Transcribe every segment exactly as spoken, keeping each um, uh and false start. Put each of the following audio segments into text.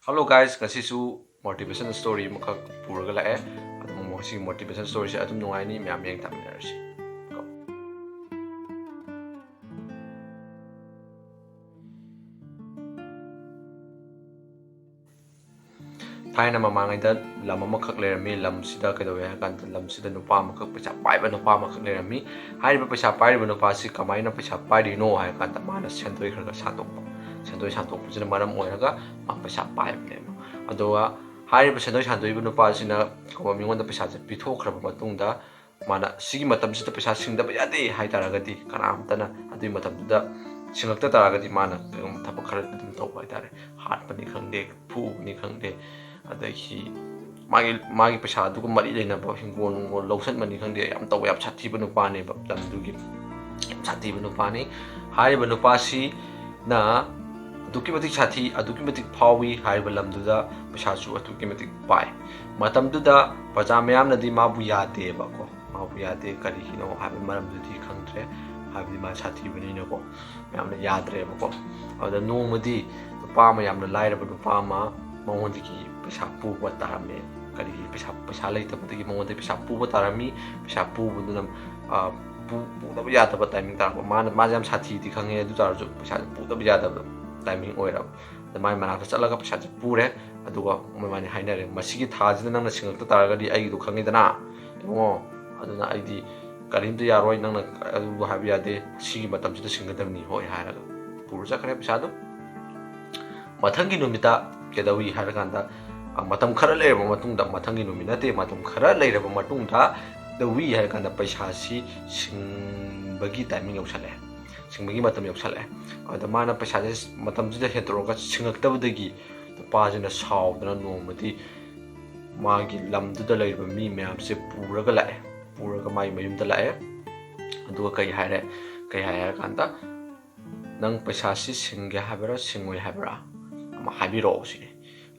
Hello guys, ꯉꯁꯤꯁꯨ motivation story ꯑꯃꯈꯛ ꯄꯨꯔꯒ ꯂꯥꯛꯑꯦ꯫ ꯑꯗꯨꯝ ꯉꯁꯤꯒꯤ motivation storyꯁꯦ ꯑꯗꯨꯝ ꯅꯨꯡꯉꯥꯏꯅꯤ, ꯃꯌꯥꯝ ꯌꯦꯡ ꯇꯥꯃꯤꯟꯅꯔꯁꯤ꯫ ꯊꯥꯏꯅ ꯃꯃꯥꯡꯉꯩꯗ ꯂꯝ ꯑꯃꯈꯛ ꯂꯩꯔꯝꯃꯤ꯫ ꯂꯝꯁꯤꯗ ꯀꯩꯗꯧꯋꯦ ꯍꯥꯏ ꯀꯥꯟꯗ, ꯂꯝꯁꯤꯗ ꯅꯨꯄꯥ ꯑꯃꯈꯛ, ꯄꯩꯁꯥ ꯄꯥꯏꯕ ꯅꯨꯄꯥ ꯑꯃꯈꯛ ꯂꯩꯔꯝꯃꯤ꯫ ꯍꯥꯏꯔꯤꯕ ꯄꯩꯁꯥ ꯄꯥꯏꯔꯤꯕ ꯅꯨꯄꯥꯁꯤ ꯀꯃꯥꯏꯅ ꯄꯩꯁꯥ ꯄꯥꯏꯔꯤꯅꯣ ꯍꯥꯏ ꯀꯥꯟꯗ, ꯃꯥꯅ ꯁꯦꯟꯗꯣꯏ ꯈꯔ ꯈꯔ ꯁꯥꯟꯗꯣꯛꯄ꯫ ꯁꯦꯟꯗꯣꯏ ꯁꯥꯟꯗꯣꯛꯄꯁꯤꯅ ꯃꯔꯝ ꯑꯣꯏꯔꯒ ꯃꯥ ꯄꯩꯁꯥ ꯄꯥꯏꯕꯅꯦꯕ꯫ ꯑꯗꯨꯒ ꯍꯥꯏꯔꯤꯕ ꯁꯦꯟꯗꯣꯏ ꯁꯥꯟꯗꯣꯛꯏꯕ ꯅꯨꯄꯥꯁꯤꯅ ꯀꯩꯒꯨꯝꯕ ꯃꯤꯉꯣꯟꯗ ꯄꯩꯁꯥꯁꯦ ꯄꯤꯊꯣꯛꯈ꯭ꯔꯕ ꯃꯇꯨꯡꯗ, ꯃꯥꯅ ꯁꯤꯒꯤ ꯃꯇꯝꯁꯤꯗ ꯄꯩꯁꯥ ꯁꯤꯡꯗꯕ ꯌꯥꯗꯦ ꯍꯥꯏ ꯇꯥꯔꯒꯗꯤ, ꯀꯅꯥꯝꯇꯅ ꯑꯗꯨꯒꯤ ꯃꯇꯝꯗꯨꯗ ꯁꯤꯡꯉꯛꯇ ꯇꯥꯔꯒꯗꯤ, ꯃꯥꯅ ꯀꯩꯒꯨꯝꯕ ꯊꯕꯛ ꯈꯔ ꯑꯗꯨꯝ ꯇꯧꯕ ꯍꯥꯏꯇꯥꯔꯦ꯫ ꯍꯥꯠꯄꯅꯤ ꯈꯪꯗꯦ, ꯐꯨꯕꯅꯤ ꯈꯪꯗꯦ, ꯑꯗꯒꯤ ꯃꯥꯒꯤ, ꯃꯥꯒꯤ ꯄꯩꯁꯥꯗꯨꯒ ꯃꯔꯤ ꯂꯩꯅꯕ ꯍꯤꯡꯒꯣꯜ ꯅꯨꯡꯒꯣꯜ ꯂꯧꯁꯟꯕꯅꯤ ꯈꯪꯗꯦ, ꯌꯥꯝ ꯇꯧꯕ, ꯌꯥꯝ ꯁꯥꯊꯤꯕ ꯅꯨꯄꯥꯅꯦꯕ ꯂꯝꯗꯨꯒꯤ꯫ ꯌꯥꯝ ꯁꯥꯊꯤꯕ ꯅꯨꯄꯥꯅꯤ꯫ ꯍꯥꯏꯔꯤꯕ ꯅꯨꯄꯥꯁꯤꯅ ꯑꯗꯨꯛꯀꯤ ꯃꯇꯤꯛ ꯁꯥꯊꯤ, ꯑꯗꯨꯛꯀꯤ ꯃꯇꯤꯛ ꯐꯥꯎꯏ ꯍꯥꯏꯔꯤꯕ ꯂꯝꯗꯨꯗ, ꯄꯩꯁꯥꯁꯨ ꯑꯗꯨꯛꯀꯤ ꯃꯇꯤꯛ ꯄꯥꯏ꯫ ꯃꯇꯝꯗꯨꯗ ꯄ꯭ꯔꯖꯥ ꯃꯌꯥꯝꯅꯗꯤ ꯃꯥꯕꯨ ꯌꯥꯗꯦꯕꯀꯣ꯫ ꯃꯥꯕꯨ ꯌꯥꯗꯦ, ꯀꯔꯤꯒꯤꯅꯣ ꯍꯥꯏꯕ ꯃꯔꯝꯗꯨꯗꯤ ꯈꯪꯗ꯭ꯔꯦ, ꯍꯥꯏꯕꯗꯤ ꯃꯥ ꯁꯥꯊꯤꯕꯅꯤꯅꯀꯣ, ꯃꯌꯥꯝꯅ ꯌꯥꯗ꯭ꯔꯦꯕꯀꯣ꯫ ꯑꯗꯨꯗ ꯅꯣꯡꯃꯗꯤ ꯅꯨꯄꯥ ꯑꯃ, ꯌꯥꯝꯅ ꯂꯥꯏꯔꯕ ꯅꯨꯄꯥ ꯑꯃ ꯃꯉꯣꯟꯗꯒꯤ ꯄꯩꯁꯥ ꯄꯨꯕ ꯇꯥꯔꯝꯃꯦ꯫ ꯀꯔꯤꯒꯤ ꯄꯩꯁꯥ, ꯄꯩꯁꯥ ꯂꯩꯇꯕꯗꯒꯤ ꯃꯉꯣꯟꯗꯒꯤ ꯄꯩꯁꯥ ꯄꯨꯕ ꯇꯥꯔꯝꯃꯤ꯫ ꯄꯩꯁꯥ ꯄꯨꯕꯗꯨꯅ, ꯑ, ꯄꯨ-, ꯄꯨꯗꯕ ꯌꯥꯗꯕ timing ꯇꯥꯔꯛꯄ꯫ ꯃꯥꯅ, ꯃꯥꯁꯦ ꯌꯥꯝ ꯁꯥꯊꯤꯗꯤ ꯈꯪꯉꯦ, ꯑꯗꯨ ꯇꯥꯔꯁꯨ ꯄꯩꯁꯥꯁꯦ ꯄꯨꯗꯕ ꯌꯥꯗꯕ timing ꯑꯣꯏꯔꯕ꯫ ꯑꯗ ꯃꯥꯏ ꯃꯅꯥꯛꯇ ꯆꯠꯂꯒ ꯄꯩꯁꯥꯁꯦ ꯄꯨꯔꯦ, ꯑꯗꯨꯒ ꯃꯣꯏꯕꯥꯅꯤ ꯍꯥꯏꯅꯔꯦ, "ꯃꯁꯤꯒꯤ ꯊꯥꯁꯤꯗ ꯅꯪꯅ ꯁꯤꯡꯉꯛꯇ ꯇꯥꯔꯒꯗꯤ ꯑꯩꯒꯤꯗꯣ ꯈꯪꯉꯤꯗꯅ, ꯏꯕꯨꯡꯉꯣ, ꯑꯗꯨꯅ ꯑꯩꯗꯤ ꯀꯔꯤꯝꯇ ꯌꯥꯔꯣꯏ, ꯅꯪꯅ ꯑꯗꯨꯕꯨ ꯍꯥꯏꯕ ꯌꯥꯗꯦ, ꯁꯤꯒꯤ ꯃꯇꯝꯁꯤꯗ ꯁꯤꯡꯒꯗꯕꯅꯤ, ꯍꯣꯏ" ꯍꯥꯏꯔꯒ ꯄꯨꯔ ꯆꯠꯈ꯭ꯔꯦ ꯄꯩꯁꯥꯗꯣ꯫ ꯃꯊꯪꯒꯤ ꯅꯨꯃꯤꯠꯇ ꯀꯩꯗꯧꯏ ꯍꯥꯏꯔꯀꯥꯟꯗ, ꯑ, ꯃꯇꯝ ꯈꯔ ꯂꯩꯔꯕ ꯃꯇꯨꯡꯗ, ꯃꯊꯪꯒꯤ ꯅꯨꯃꯤꯠ ꯅꯠꯇꯦ, ꯃꯇꯝ ꯈꯔ ꯂꯩꯔꯕ ꯃꯇꯨꯡꯗ ꯀꯩꯗꯧꯏ ꯍꯥꯏꯔꯀꯥꯟꯗ, ꯄꯩꯁꯥꯁꯤ ꯁꯤꯡꯕꯒꯤ timing ꯌꯧꯁꯜꯂꯛꯑꯦ, ꯁꯤꯡꯕꯒꯤ ꯃꯇꯝ ꯌꯧꯁꯜꯂꯛꯑꯦ꯫ ꯑꯗ ꯃꯥꯅ ꯄꯩꯁꯥꯁꯦ ꯃꯇꯝꯁꯤꯗ ꯍꯦꯟꯗꯣꯔꯛꯑꯒ ꯁꯤꯡꯉꯛꯇꯕꯗꯒꯤ, ꯅꯨꯄꯥꯁꯤꯅ ꯁꯥꯎꯗꯅ ꯅꯣꯡꯃꯗꯤ ꯃꯥꯒꯤ ꯂꯝꯗꯨꯗ ꯂꯩꯔꯤꯕ ꯃꯤ ꯃꯌꯥꯝꯁꯦ ꯄꯨꯔꯒ ꯂꯥꯛꯑꯦ, ꯄꯨꯔꯒ ꯃꯥꯒꯤ ꯃꯌꯨꯝꯗ ꯂꯥꯛꯑꯦ꯫ ꯑꯗꯨꯒ ꯀꯩ ꯍꯥꯏꯔꯦ, ꯀꯩ ꯍꯥꯏ ꯍꯥꯏꯔꯀꯥꯟꯗ, "ꯅꯪ ꯄꯩꯁꯥꯁꯤ ꯁꯤꯡꯒꯦ ꯍꯥꯏꯕ꯭ꯔꯥ, ꯁꯤꯡꯉꯣꯏ ꯍꯥꯏꯕ꯭ꯔꯥ? ꯑꯃ ꯍꯥꯏꯕꯤꯔꯛꯑꯣ" ꯁꯤꯅꯤ꯫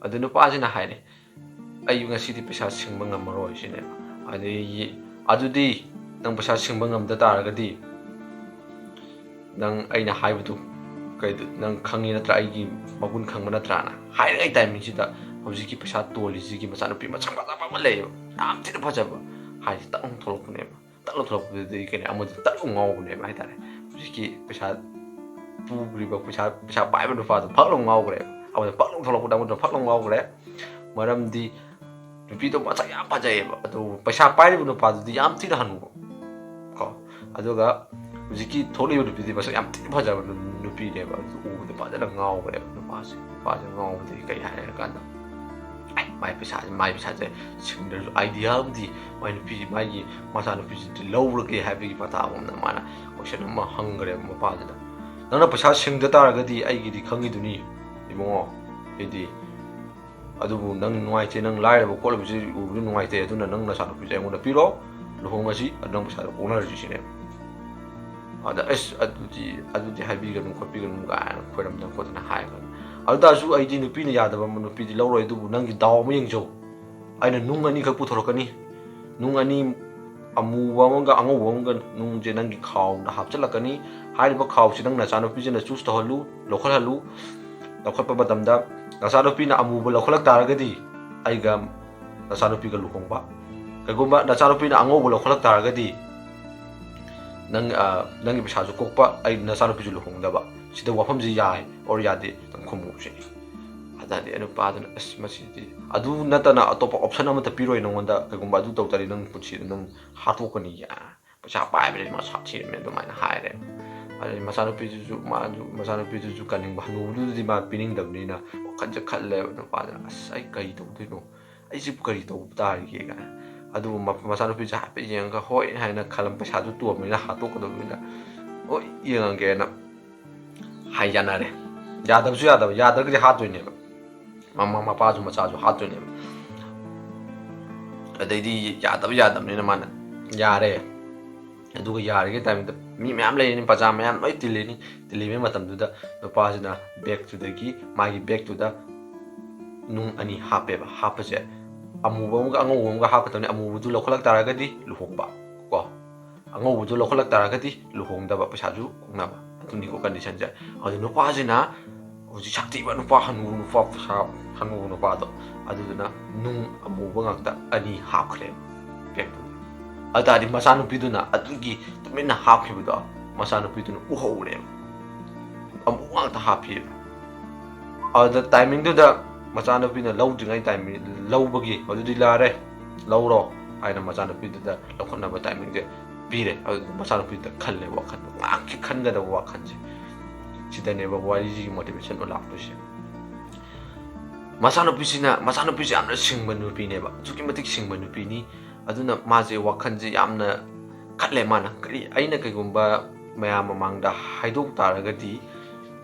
ꯑꯗꯨ ꯅꯨꯄꯥꯁꯤꯅ ꯍꯥꯏꯔꯦ, "ꯑꯩ ꯉꯁꯤꯗꯤ ꯄꯩꯁꯥ ꯁꯤꯡꯕ ꯉꯝꯃꯔꯣꯏ" ꯁꯤꯅꯦꯕ꯫ ꯑꯗꯒꯤ, "ꯑꯗꯨꯗꯤ ꯅꯪ ꯄꯩꯁꯥ ꯁꯤꯡꯕ ꯉꯝꯗ ꯇꯥꯔꯒꯗꯤ, ꯅꯪ ꯑꯩꯅ ꯍꯥꯏꯕꯗꯨ ꯀꯩꯗ ꯅꯪ ꯈꯪꯉꯤ ꯅꯠꯇ꯭ꯔꯥ, ꯑꯩꯒꯤ ꯃꯒꯨꯟ ꯈꯪꯕ ꯅꯠꯇ꯭ꯔꯥꯅ ꯍꯥꯏꯔꯤꯉꯩ ꯇꯥꯏꯃꯤꯡꯁꯤꯗ ꯍꯧꯖꯤꯛꯀꯤ ꯄꯩꯁꯥ ꯇꯣꯜꯂꯤꯁꯤꯒꯤ ꯃꯆꯥꯅꯨꯄꯤ ꯃꯁꯛ ꯐꯖꯕ ꯑꯃ ꯂꯩꯌꯦꯕ, ꯌꯥꯝ ꯊꯤꯅ ꯐꯖꯕ ꯍꯥꯏꯁꯦ ꯇꯛ ꯂꯥꯎꯅ ꯊꯣꯛꯂꯛꯄꯅꯦꯕ꯫ ꯇꯛ ꯂꯥꯎꯅ ꯊꯣꯛꯂꯛꯄꯗꯨꯗꯤ ꯀꯩꯅꯣ, ꯑꯃꯗꯨ ꯇꯛ ꯂꯥꯎꯅ ꯉꯥꯎꯕꯅꯦꯕ ꯍꯥꯏꯇꯥꯔꯦ꯫ ꯍꯧꯖꯤꯛꯀꯤ ꯄꯩꯁꯥ ꯄꯨꯈ꯭ꯔꯤꯕ, ꯄꯩꯁꯥ ꯄꯩꯁꯥ ꯄꯥꯏꯕ ꯅꯨꯄꯥꯗꯣ ꯐꯛ ꯂꯥꯎꯅ ꯉꯥꯎꯈ꯭ꯔꯦꯕ꯫ ꯑꯃꯗ ꯐꯛ ꯂꯥꯎꯅ ꯊꯣꯛꯂꯛꯄꯗ ꯑꯃꯗꯨꯅ ꯐꯛ ꯂꯥꯎꯅ ꯉꯥꯎꯈ꯭ꯔꯦ꯫ ꯃꯔꯝꯗꯤ ꯅꯨꯄꯤꯗꯣ ꯃꯁꯛ ꯌꯥꯝ ꯐꯖꯩꯌꯦꯕ, ꯑꯗꯨ ꯄꯩꯁꯥ ꯄꯥꯏꯔꯤꯕ ꯅꯨꯄꯥꯗꯨꯗꯤ ꯌꯥꯝ ꯊꯤꯅ ꯍꯅꯨꯕ ꯀꯣ꯫ ꯑꯗꯨꯒ ꯍꯧꯖꯤꯛꯀꯤ ꯊꯣꯛꯂꯛꯏꯕ ꯅꯨꯄꯤꯗꯤ ꯃꯁꯛ ꯌꯥꯝ ꯊꯤꯅ ꯐꯖꯕ ꯅꯨ- ꯅꯨꯄꯤꯅꯦꯕ꯫ ꯑꯗꯨ ꯎꯕꯗ ꯐꯖꯅ ꯉꯥꯎꯈ꯭ꯔꯦꯕ ꯅꯨꯄꯥꯁꯦ꯫ ꯅꯨꯄꯥꯁꯦ ꯉꯥꯎꯕꯗꯒꯤ ꯀꯩ ꯍꯥꯏꯔꯀꯥꯟꯗ, "ꯑꯦ, ꯃꯥꯏ ꯄꯩꯁꯥꯁꯦ, ꯃꯥꯏ ꯄꯩꯁꯥꯁꯦ ꯁꯤꯡꯗ꯭ꯔꯁꯨ ꯑꯥꯏꯗꯤꯌꯥ ꯑꯃꯗꯤ ꯃꯥꯏ ꯅꯨꯄꯤꯁꯤ, ꯃꯥꯒꯤ ꯃꯆꯥꯅꯨꯄꯤꯁꯤꯗꯤ ꯂꯧꯔꯒꯦ" ꯍꯥꯏꯕꯒꯤ ꯃꯇꯥꯒꯨꯝꯅ ꯃꯥꯅ ꯀꯣꯏꯁꯟ ꯑꯃ ꯍꯪꯈ꯭ꯔꯦꯕ ꯃꯄꯥꯁꯤꯗ꯫ "ꯅꯪꯅ ꯄꯩꯁꯥ ꯁꯤꯡꯗ ꯇꯥꯔꯒꯗꯤ ꯑꯩꯒꯤꯗꯤ ꯈꯪꯉꯤꯗꯨꯅꯤ ꯏꯕꯨꯡꯉꯣ, ꯑꯩꯗꯤ ꯑꯗꯨꯕꯨ ꯅꯪ ꯅꯨꯡꯉꯥꯏꯇꯦ, ꯅꯪ ꯂꯥꯏꯔꯕ ꯈꯣꯠꯂꯕꯁꯤ ꯎꯕꯗꯤ ꯅꯨꯡꯉꯥꯏꯇꯦ, ꯑꯗꯨꯅ ꯅꯪ ꯅꯆꯥꯅꯨꯄꯤꯁꯦ ꯑꯩꯉꯣꯟꯗ ꯄꯤꯔꯣ, ꯂꯨꯍꯣꯡꯉꯁꯤ, ꯑꯗꯨ ꯅꯪ ꯄꯩꯁꯥꯗꯣ ꯀꯣꯛꯅꯔꯁꯤ" ꯁꯤꯅꯦꯕ꯫ ꯑꯗ "ꯑꯁ, ꯑꯗꯨꯗꯤ, ꯑꯗꯨꯗꯤ ꯍꯥꯏꯕꯤꯒꯅꯨ ꯈꯣꯠꯄꯤꯒꯅꯨ" ꯀꯥꯏꯅ ꯈꯣꯏꯔꯝꯗꯅ ꯈꯣꯠꯇꯅ ꯍꯥꯏꯈ꯭ꯔꯅꯤ꯫ ꯑꯗꯨ ꯇꯥꯔꯁꯨ ꯑꯩꯗꯤ ꯅꯨꯄꯤꯅ ꯌꯥꯗꯕ ꯑꯃ ꯅꯨꯄꯤꯗꯤ ꯂꯧꯔꯣꯏ, ꯑꯗꯨꯕꯨ ꯅꯪꯒꯤ ꯗꯥꯎ ꯑꯃ ꯌꯦꯡꯖꯧ꯫ ꯑꯩꯅ ꯅꯨꯡ ꯑꯅꯤꯈꯛ ꯄꯨꯊꯣꯔꯛꯀꯅꯤ, ꯅꯨꯡ ꯑꯅꯤ, ꯑꯃꯨꯕ ꯑꯃꯒ ꯑꯉꯧꯕ ꯑꯃꯒ ꯅꯨꯡꯁꯦ ꯅꯪꯒꯤ ꯈꯥꯎꯗ ꯍꯥꯞꯆꯤꯜꯂꯛꯀꯅꯤ꯫ ꯍꯥꯏꯔꯤꯕ ꯈꯥꯎꯁꯤ ꯅꯪ ꯅꯆꯥꯅꯨꯄꯤꯁꯤꯅ ꯆꯨꯁ ꯇꯧꯍꯜꯂꯨ, ꯂꯧꯈꯠꯍꯜꯂꯨ꯫ ꯂꯧꯈꯠꯄ ꯃꯇꯝꯗ ꯅꯆꯥꯅꯨꯄꯤꯅ ꯑꯃꯨꯕ ꯂꯧꯈꯠꯂꯛ ꯇꯥꯔꯒꯗꯤ ꯑꯩꯒ ꯅꯆꯥꯅꯨꯄꯤꯒ ꯂꯨꯍꯣꯡꯕ, ꯀꯩꯒꯨꯝꯕ ꯅꯆꯥꯅꯨꯄꯤꯅ ꯑꯉꯧꯕ ꯂꯧꯈꯠꯂꯛ ꯇꯥꯔꯒꯗꯤ ꯅꯪ, ꯑ, ꯅꯪꯒꯤ ꯄꯩꯁꯥꯁꯨ ꯀꯣꯛꯄ, ꯑꯩ ꯅꯆꯥꯅꯨꯄꯤꯁꯨ ꯂꯨꯍꯣꯡꯗꯕ꯫ ꯁꯤꯗ ꯋꯥꯐꯝꯁꯤ ꯌꯥꯏ ꯑꯣꯔ ꯌꯥꯗꯦ ꯅꯪ ꯈꯨꯝꯃꯨ ꯁꯤꯅꯤ꯫ ꯑꯗꯨꯗꯤ ꯅꯨꯄꯥꯗꯨꯅ, "ꯑꯁ, ꯃꯁꯤꯗꯤ ꯑꯗꯨ ꯅꯠꯇꯅ ꯑꯇꯣꯞꯄ ꯑꯣꯞꯁꯟ ꯑꯃꯠꯇ ꯄꯤꯔꯣꯏ ꯅꯉꯣꯟꯗ, ꯀꯩꯒꯨꯝꯕ ꯑꯗꯨ ꯇꯧ ꯇꯥꯔꯗꯤ ꯅꯪ ꯄꯨꯟꯁꯤꯗ ꯅꯪ ꯍꯥꯠꯇꯣꯛꯀꯅꯤ" ꯀꯥꯏꯅ꯫ ꯄꯩꯁꯥ ꯄꯥꯏꯕꯅꯤꯅ ꯃꯥ ꯁꯥꯊꯤꯔꯝꯃꯦ ꯑꯗꯨꯃꯥꯏꯅ ꯍꯥꯏꯔꯦ꯫ ꯑꯗꯩ ꯃꯆꯥꯅꯨꯄꯤꯗꯨꯁꯨ, ꯃꯥꯁꯨ, ꯃꯆꯥꯅꯨꯄꯤꯗꯨꯁꯨ ꯀꯟꯅꯤꯡꯕ, ꯍꯅꯨꯕꯗꯨꯗꯗꯤ ꯃꯥ ꯄꯤꯅꯤꯡꯗꯕꯅꯤꯅ ꯋꯥꯈꯜꯁꯦ ꯈꯜꯂꯦꯕ ꯅꯨꯄꯥꯗꯨꯅ, "ꯑꯁ, ꯑꯩ ꯀꯔꯤ ꯇꯧꯗꯣꯏꯅꯣ? ꯑꯩꯁꯤꯕꯨ ꯀꯔꯤ ꯇꯧꯕ ꯇꯥꯔꯤꯒꯦ?" ꯀꯥꯏꯅ꯫ ꯑꯗꯨꯕꯨ ꯃ-, ꯃꯆꯥꯅꯨꯄꯤꯁꯦ ꯍꯥꯏꯐꯦꯠ ꯌꯦꯡꯉꯒ, "ꯍꯣꯏ" ꯍꯥꯏꯅ ꯈꯜꯂꯝ, ꯄꯩꯁꯥꯗꯨ ꯇꯣꯟꯕꯅꯤꯅ ꯍꯥꯠꯇꯣꯛꯀꯗꯕꯅꯤꯅ, "ꯍꯣꯏ, ꯌꯦꯡꯉꯒꯦꯅ" ꯍꯥꯏ ꯌꯥꯅꯔꯦ꯫ ꯌꯥꯗꯕꯁꯨ ꯌꯥꯗꯕ, ꯌꯥꯗ꯭ꯔꯒꯗꯤ ꯍꯥꯠꯇꯣꯏꯅꯦꯕ꯫ ꯃꯃꯥ ꯃꯄꯥꯁꯨ ꯃꯆꯥꯁꯨ ꯍꯥꯠꯇꯣꯏꯅꯦꯕ꯫ ꯑꯗꯩꯗꯤ ꯌꯥꯗꯕ ꯌꯥꯗꯕꯅꯤꯅ ꯃꯥꯅ ꯌꯥꯔꯦ꯫ ꯑꯗꯨꯒ ꯌꯥꯔꯤꯉꯩ ꯇꯥꯏꯃꯤꯡꯗ ꯃꯤ ꯃꯌꯥꯝ ꯂꯩꯔꯤꯅꯤ, ꯄ꯭ꯔꯖꯥ ꯃꯌꯥꯝ ꯂꯣꯏ ꯇꯤꯜꯂꯤꯅꯤ꯫ ꯇꯤꯜꯂꯤꯉꯩ ꯃꯇꯝꯗꯨꯗ ꯅꯨꯄꯥꯁꯤꯅ ꯕꯦꯛꯇꯨꯗꯒꯤ, ꯃꯥꯒꯤ ꯕꯦꯛꯇꯨꯗ ꯅꯨꯡ ꯑꯅꯤ ꯍꯥꯞꯄꯦꯕ꯫ ꯍꯥꯞꯄꯁꯦ ꯑꯃꯨꯕ ꯑꯃꯒ ꯑꯉꯧꯕ ꯑꯃꯒ ꯍꯥꯞꯀꯗꯕꯅꯤ꯫ ꯑꯃꯨꯕꯗꯨ ꯂꯧꯈꯠꯂꯛ ꯇꯥꯔꯒꯗꯤ ꯂꯨꯍꯣꯡꯕ ꯀꯣ, ꯑꯉꯧꯕꯗꯨ ꯂꯧꯈꯠꯂꯛ ꯇꯥꯔꯒꯗꯤ ꯂꯨꯍꯣꯡꯗꯕ, ꯄꯩꯁꯥꯁꯨ ꯀꯣꯛꯅꯕ꯫ ꯑꯗꯨꯅꯤꯀꯣ conditionꯁꯦ꯫ ꯑꯗꯨ ꯅꯨꯄꯥꯁꯤꯅ ꯍꯧꯖꯤꯛ ꯁꯥꯊꯤꯕ ꯅꯨꯄꯥ, ꯍꯅꯨ ꯅꯨꯄꯥ, ꯍꯅꯨ ꯅꯨꯄꯥꯗꯣ, ꯑꯗꯨꯗꯨꯅ ꯅꯨꯡ ꯑꯃꯨꯕ ꯉꯥꯛꯇ ꯑꯅꯤ ꯍꯥꯞꯈ꯭ꯔꯦ bag ꯇꯨꯗ꯫ ꯑꯗꯨ ꯇꯥꯔꯗꯤ ꯃꯆꯥꯅꯨꯄꯤꯗꯨꯅ ꯑꯗꯨꯒꯤ ꯇꯨꯃꯤꯟꯅ ꯍꯥꯞꯈꯤꯕꯗꯣ ꯃꯆꯥꯅꯨꯄꯤꯗꯨꯅ ꯎꯍꯧꯔꯦꯕ, ꯑꯃꯨꯕ ꯉꯥꯛꯇ ꯍꯥꯞꯄꯤꯕ꯫ ꯑꯗꯨꯗ timingꯗꯨꯗ ꯃꯆꯥꯅꯨꯄꯤꯅ ꯂꯧꯗ꯭ꯔꯤꯉꯩ timing, ꯂꯧꯕꯒꯤ "ꯑꯗꯨꯗꯤ ꯂꯥꯔꯦ, ꯂꯧꯔꯣ" ꯍꯥꯏꯅ ꯃꯆꯥꯅꯨꯄꯤꯗꯨꯗ ꯂꯧꯈꯠꯅꯕ timingꯁꯦ ꯄꯤꯔꯦ꯫ ꯑꯗꯨꯗ ꯃꯆꯥꯅꯨꯄꯤꯗꯨꯗ ꯈꯜꯂꯦ ꯋꯥꯈꯜꯗꯣ, ꯉꯥꯏꯍꯥꯛꯀꯤ ꯈꯟꯒꯗꯕ ꯋꯥꯈꯜꯁꯦ꯫ ꯁꯤꯗꯅꯦꯕ ꯋꯥꯔꯤꯁꯤꯒꯤ motivation ꯂꯥꯛꯇꯣꯏꯁꯦ꯫ ꯃꯆꯥꯅꯨꯄꯤꯁꯤꯅ, ꯃꯆꯥꯅꯨꯄꯤꯁꯤ ꯌꯥꯝꯅ ꯁꯤꯡꯕ ꯅꯨꯄꯤꯅꯦꯕ, ꯑꯗꯨꯛꯀꯤ ꯃꯇꯤꯛ ꯁꯤꯡꯕ ꯅꯨꯄꯤꯅꯤ꯫ ꯑꯗꯨꯅ ꯃꯥꯁꯦ ꯋꯥꯈꯜꯁꯦ ꯌꯥꯝꯅ ꯈꯜꯂꯦ꯫ ꯃꯥꯅ, "ꯀꯔꯤ, ꯑꯩꯅ ꯀꯩꯒꯨꯝꯕ ꯃꯌꯥꯝ ꯃꯃꯥꯡꯗ ꯍꯥꯏꯗꯣꯛ ꯇꯥꯔꯒꯗꯤ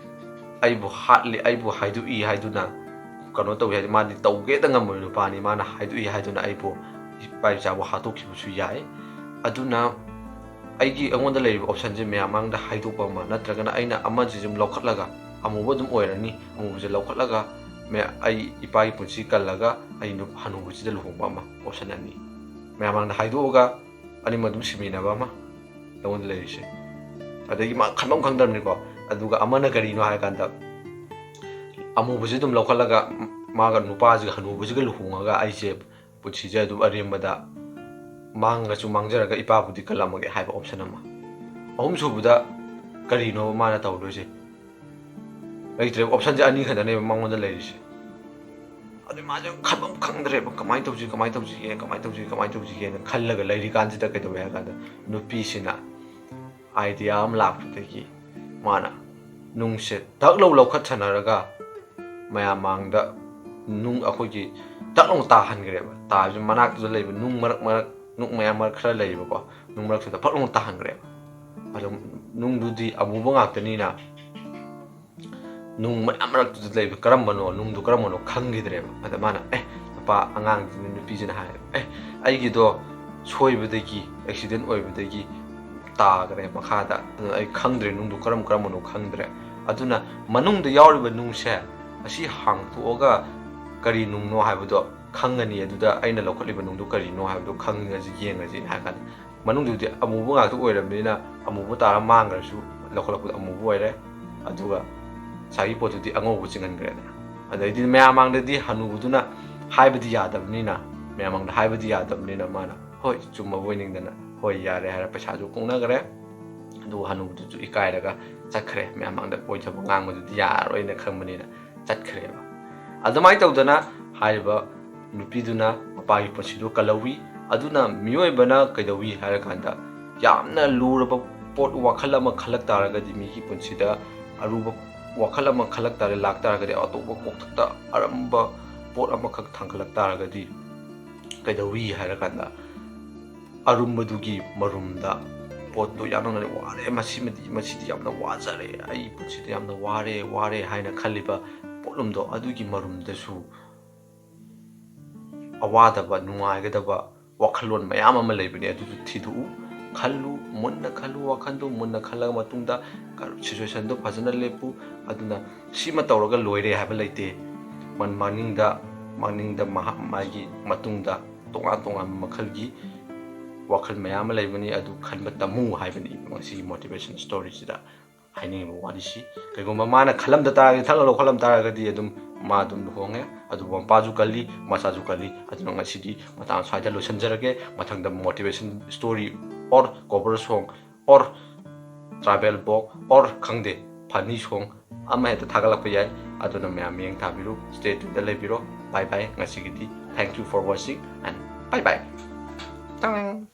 ꯑꯩꯕꯨ ꯍꯥꯠꯂꯤ, ꯑꯩꯕꯨ ꯍꯥꯏꯗꯣꯛꯏ ꯍꯥꯏꯗꯨꯅ ꯀꯩꯅꯣ ꯇꯧꯏ ꯍꯥꯏꯗꯤ, ꯃꯥꯗꯤ ꯇꯧꯒꯦꯗ ꯉꯝꯕ ꯅꯨꯄꯥꯅꯤ, ꯃꯥꯅ ꯍꯥꯏꯗꯣꯛꯏ ꯍꯥꯏꯗꯨꯅ ꯑꯩꯕꯨ ꯏꯄꯥ ꯏꯆꯥꯕꯨ ꯍꯥꯠꯇꯣꯛꯈꯤꯕꯁꯨ ꯌꯥꯏ꯫ ꯑꯗꯨꯅ ꯑꯩꯒꯤ, ꯑꯩꯉꯣꯟꯗ ꯂꯩꯔꯤꯕ optionꯁꯦ ꯃꯌꯥꯝ ꯃꯥꯡꯗ ꯍꯥꯏꯗꯣꯛꯄ ꯑꯃ, ꯅꯠꯇ꯭ꯔꯒꯅ ꯑꯩꯅ ꯑꯃꯁꯤ ꯑꯗꯨꯝ ꯂꯧꯈꯠꯂꯒ, ꯑꯃꯨꯕ ꯑꯗꯨꯝ ꯑꯣꯏꯔꯅꯤ, ꯑꯃꯨꯕꯁꯦ ꯂꯧꯈꯠꯂꯒ ꯃ-, ꯑꯩ ꯏꯄꯥꯒꯤ ꯄꯨꯟꯁꯤ ꯀꯜꯂꯒ ꯑꯩ ꯅꯨ-, ꯍꯅꯨꯕꯁꯤꯗ ꯂꯨꯍꯣꯡꯕ ꯑꯃ, option ꯑꯅꯤ꯫ ꯃꯌꯥꯝ ꯃꯥꯡꯗ ꯍꯥꯏꯗꯣꯛꯑꯒ ꯑꯅꯤꯃꯛ ꯑꯗꯨꯝ ꯁꯤꯃꯤꯟꯅꯕ ꯑꯃ ꯑꯩꯉꯣꯟꯗ ꯂꯩꯔꯤꯁꯦ꯫ ꯑꯗꯒꯤ ꯃꯥ ꯈꯟꯐꯝ ꯈꯪꯗꯕꯅꯤꯀꯣ꯫ ꯑꯗꯨꯒ ꯑꯃꯅ ꯀꯔꯤꯅꯣ ꯍꯥꯏꯔꯀꯥꯟꯗ, ꯑꯃꯨꯕꯁꯦ ꯑꯗꯨꯝ ꯂꯧꯈꯠꯂꯒ ꯃꯥꯒ, ꯅꯨꯄꯥꯁꯤꯒ, ꯍꯅꯨꯕꯁꯤꯒ ꯂꯨꯍꯣꯡꯉꯒ ꯑꯩꯁꯦ ꯄꯨꯟꯁꯤꯁꯦ ꯑꯗꯨꯝ ꯑꯔꯦꯝꯕꯗ ꯃꯥꯡꯉꯁꯨ ꯃꯥꯡꯖꯔꯒ ꯏꯄꯥꯕꯨꯗꯤ ꯀꯜꯂꯝꯃꯒꯦ ꯍꯥꯏꯕ option ꯑꯃ꯫ ꯑꯍꯨꯝꯁꯨꯕꯗ ꯀꯔꯤꯅꯣ ꯃꯥꯅ ꯇꯧꯗꯣꯏꯁꯦ? ꯂꯩꯇ꯭ꯔꯦꯕ, optionꯁꯦ ꯑꯅꯤ ꯈꯛꯇꯅꯦꯕ ꯃꯉꯣꯟꯗ ꯂꯩꯔꯤꯁꯦ꯫ ꯑꯗꯨ ꯃꯥꯁꯦ ꯈꯟꯐꯝ ꯈꯪꯗ꯭ꯔꯦꯕ, "ꯀꯃꯥꯏꯅ ꯇꯧꯁꯤ, ꯀꯃꯥꯏꯅ ꯇꯧꯁꯤꯒꯦ, ꯀꯃꯥꯏꯅ ꯇꯧꯁꯤ, ꯀꯃꯥꯏꯅ ꯇꯧꯁꯤꯒꯦꯅ" ꯈꯜꯂꯒ ꯂꯩꯔꯤꯀꯥꯟꯁꯤꯗ ꯀꯩꯗꯧꯋꯦ ꯍꯥꯏ ꯀꯥꯟꯗ, ꯅꯨꯄꯤꯁꯤꯅ idea ꯑꯃ ꯂꯥꯛꯄꯗꯒꯤ ꯃꯥꯅ ꯅꯨꯡꯁꯦ ꯊꯛ ꯂꯧ ꯂꯧꯈꯠ ꯁꯥꯟꯅꯔꯒ ꯃꯌꯥꯝ ꯃꯥꯡꯗ ꯅꯨꯡ, ꯑꯩꯈꯣꯏꯒꯤ ꯊꯛ ꯂꯧ ꯇꯥꯍꯟꯈ꯭ꯔꯦꯕ꯫ ꯇꯥꯕꯁꯤ ꯃꯅꯥꯛꯇꯨꯗ ꯂꯩꯕ ꯅꯨꯡ ꯃꯔꯛ ꯃꯔꯛ, ꯅꯨꯡ ꯃꯌꯥꯝ ꯃꯔꯛ ꯈꯔ ꯂꯩꯌꯦꯕꯀꯣ, ꯅꯨꯡ ꯃꯔꯛꯇꯨꯗ ꯐꯛ ꯂꯧ ꯇꯥꯍꯟꯈ꯭ꯔꯦꯕ꯫ ꯑꯗꯣ ꯅꯨꯡꯗꯨꯗꯤ ꯑꯃꯨꯕ ꯉꯥꯛꯇꯅꯤꯅ, ꯅꯨꯡ ꯃꯌꯥꯝ ꯃꯔꯛꯇꯨꯗ ꯂꯩꯕ ꯀꯔꯝꯕꯅꯣ, ꯅꯨꯡꯗꯨ ꯀꯔꯝꯕꯅꯣ ꯈꯪꯈꯤꯗ꯭ꯔꯦꯕ꯫ ꯑꯗ ꯃꯥꯅ, "ꯑꯦ", ꯅꯨꯄꯥ ꯑꯉꯥꯡꯗꯨꯅ, ꯅꯨꯄꯤꯁꯤꯅ ꯍꯥꯏ, "ꯑꯦ, ꯑꯩꯒꯤꯗꯣ ꯁꯣꯏꯕꯗꯒꯤ, accident ꯑꯣꯏꯕꯗꯒꯤ ꯇꯥꯈ꯭ꯔꯦ ꯃꯈꯥꯗ, ꯑꯗꯨꯅ ꯑꯩ ꯈꯪꯗ꯭ꯔꯦ, ꯅꯨꯡꯗꯨ ꯀꯔꯝ ꯀꯔꯝꯕꯅꯣ ꯈꯪꯗ꯭ꯔꯦ꯫ ꯑꯗꯨꯅ ꯃꯅꯨꯡꯗ ꯌꯥꯎꯔꯤꯕ ꯅꯨꯡꯁꯦ ꯑꯁꯤ ꯍꯥꯡꯇꯣꯛꯑꯒ ꯀꯔꯤ ꯅꯨꯡꯅꯣ ꯍꯥꯏꯕꯗꯣ ꯈꯪꯒꯅꯤ, ꯑꯗꯨꯗ ꯑꯩꯅ ꯂꯧꯈꯠꯂꯤꯕ ꯅꯨꯡꯗꯨ ꯀꯔꯤꯅꯣ ꯍꯥꯏꯕꯗꯣ ꯈꯪꯉꯁꯤ, ꯌꯦꯡꯉꯁꯤꯅ" ꯍꯥꯏ ꯀꯥꯟꯗ, ꯃꯅꯨꯡꯗꯨꯗꯤ ꯑꯃꯨꯕ ꯉꯥꯛꯇ ꯑꯣꯏꯔꯕꯅꯤꯅ ꯑꯃꯨꯕ ꯇꯥꯔ ꯃꯥꯡꯈ꯭ꯔꯁꯨ ꯂꯧꯈꯠꯂꯛꯄꯗ ꯑꯃꯨꯕ ꯑꯣꯏꯔꯦ꯫ ꯑꯗꯨꯒ ꯉꯁꯥꯏꯒꯤ ꯄꯣꯠꯇꯨꯗꯤ ꯑꯉꯧꯕ ꯆꯤꯡꯍꯟꯈ꯭ꯔꯦꯗꯅ꯫ ꯑꯗꯩꯗꯤ ꯃꯌꯥꯝ ꯃꯥꯡꯗꯗꯤ ꯍꯅꯨꯕꯗꯨꯅ ꯍꯥꯏꯕꯗꯤ ꯌꯥꯗꯕꯅꯤꯅ, ꯃꯌꯥꯝ ꯃꯥꯡꯗ ꯍꯥꯏꯕꯗꯤ ꯌꯥꯗꯕꯅꯤꯅ ꯃꯥꯅ ꯍꯣꯏ ꯆꯨꯝꯃꯕꯣꯏ ꯅꯤꯡꯗꯅ ꯍꯣꯏ ꯌꯥꯔꯦ ꯍꯥꯏꯔ ꯄꯩꯁꯥꯁꯨ ꯀꯣꯡꯅꯈ꯭ꯔꯦ꯫ ꯑꯗꯨꯒ ꯍꯅꯨꯕꯗꯨꯁꯨ ꯏꯀꯥꯏꯔꯒ ꯆꯠꯈ꯭ꯔꯦ꯫ ꯃꯌꯥꯝ ꯃꯥꯡꯗ ꯑꯣꯏꯊꯕ ꯉꯥꯡꯕꯗꯨꯗꯤ ꯌꯥꯔꯔꯣꯏꯅ ꯈꯪꯕꯅꯤꯅ ꯆꯠꯈ꯭ꯔꯦꯕ꯫ ꯑꯗꯨꯃꯥꯏꯅ ꯇꯧꯗꯅ ꯍꯥꯏꯔꯤꯕ ꯅꯨꯄꯤꯗꯨꯅ ꯃꯄꯥꯒꯤ ꯄꯨꯟꯁꯤꯗꯣ ꯀꯜꯍꯧꯋꯤ꯫ ꯑꯗꯨꯅ ꯃꯤꯑꯣꯏꯕꯅ ꯀꯩꯗꯧꯋꯤ ꯍꯥꯏꯔꯀꯥꯟꯗ, ꯌꯥꯝꯅ ꯂꯨꯔꯕ ꯄꯣꯠ ꯋꯥꯈꯜ ꯑꯃ ꯈꯜꯂꯛ ꯇꯥꯔꯒꯗꯤ, ꯃꯤꯒꯤ ꯄꯨꯟꯁꯤꯗ ꯑꯔꯨꯕ ꯋꯥꯈꯜ ꯑꯃ ꯈꯜꯂꯛ ꯇꯥꯔꯦ, ꯂꯥꯛ ꯇꯥꯔꯒꯗꯤ, ꯑꯇꯣꯞꯄ ꯀꯣꯛꯊꯛꯇ ꯑꯔꯝꯕ ꯄꯣꯠ ꯑꯃꯈꯛ ꯊꯥꯡꯒꯠꯂꯛ ꯇꯥꯔꯒꯗꯤ ꯀꯩꯗꯧꯋꯤ ꯍꯥꯏꯔꯀꯥꯟꯗ, ꯑꯔꯨꯝꯕꯗꯨꯒꯤ ꯃꯔꯨꯝꯗ ꯄꯣꯠꯇꯣ ꯌꯥꯝꯅ ꯋꯥꯔꯦ, ꯃꯁꯤꯃꯗꯤ, ꯃꯁꯤꯗꯤ ꯌꯥꯝꯅ ꯋꯥꯖꯔꯦ, ꯑꯩ ꯄꯨꯟꯁꯤꯗ ꯌꯥꯝꯅ ꯋꯥꯔꯦ, ꯋꯥꯔꯦ ꯍꯥꯏꯅ ꯈꯜꯂꯤꯕ ꯄꯣꯠꯂꯨꯝꯗꯣ ꯑꯗꯨꯒꯤ ꯃꯔꯨꯝꯗꯁꯨ ꯑꯋꯥꯗꯕ, ꯅꯨꯡꯉꯥꯏꯒꯗꯕ ꯋꯥꯈꯜꯂꯣꯟ ꯃꯌꯥꯝ ꯑꯃ ꯂꯩꯕꯅꯦ꯫ ꯑꯗꯨꯁꯨ ꯊꯤꯗꯣꯛꯎ, ꯈꯜꯂꯨ, ꯃꯨꯟꯅ ꯈꯜꯂꯨ꯫ ꯋꯥꯈꯜꯗꯨ ꯃꯨꯟꯅ ꯈꯜꯂꯕ ꯃꯇꯨꯡꯗ ꯀ-, situationꯗꯨ ꯐꯖꯅ ꯂꯦꯞꯄꯨ꯫ ꯑꯗꯨꯅ ꯁꯤꯃ ꯇꯧꯔꯒ ꯂꯣꯏꯔꯦ ꯍꯥꯏꯕ ꯂꯩꯇꯦ꯫ ꯃꯟ-, ꯃꯅꯤꯡꯗ, ꯃꯅꯤꯡꯗ ꯃꯍꯥꯛ, ꯃꯥꯒꯤ ꯃꯇꯨꯡꯗ ꯇꯣꯉꯥꯟ ꯇꯣꯉꯥꯟꯕ ꯃꯈꯜꯒꯤ ꯋꯥꯈꯜ ꯃꯌꯥꯝ ꯑꯃ ꯂꯩꯕꯅꯤ꯫ ꯑꯗꯨ ꯈꯟꯕ ꯇꯝꯃꯨ ꯍꯥꯏꯕꯅꯤ ꯉꯁꯤꯒꯤ motivation storyꯁꯤꯗ ꯍꯥꯏꯅꯤꯡꯉꯤꯕ ꯋꯥꯔꯤꯁꯤ꯫ ꯀꯩꯒꯨꯝꯕ ꯃꯥꯅ ꯈꯜꯂꯝꯗ ꯇꯥꯔꯒꯗꯤ, ꯊꯛꯅ ꯂꯧꯈꯠꯂꯝ ꯇꯥꯔꯒꯗꯤ ꯑꯗꯨꯝ ꯃꯥ ꯑꯗꯨꯝ ꯂꯨꯍꯣꯡꯉꯦ꯫ ꯑꯗꯨꯕꯨ ꯃꯄꯥꯁꯨ ꯀꯜꯂꯤ, ꯃꯆꯥꯁꯨ ꯀꯜꯂꯤ꯫ ꯑꯗꯨꯅ ꯉꯁꯤꯗꯤ ꯃꯇꯥꯡ ꯁ꯭ꯋꯥꯏꯗ ꯂꯣꯏꯁꯤꯟꯖꯔꯒꯦ꯫ ꯃꯊꯪꯗ motivation story or cover song or travel vlog or ꯈꯪꯗꯦ, funny song ꯑꯃ ꯍꯦꯛꯇ ꯊꯥꯒꯠꯂꯛꯄ ꯌꯥꯏ꯫ ꯑꯗꯨꯅ ꯃꯌꯥꯝ ꯃꯤꯠꯌꯦꯡ ꯊꯥꯕꯤꯔꯨ, stay tuneꯗ ꯂꯩꯕꯤꯔꯣ꯫ Bye bye꯫ ꯉꯁꯤꯒꯤꯗꯤ thank you for watching and bye bye꯫ ꯇꯥꯡ꯫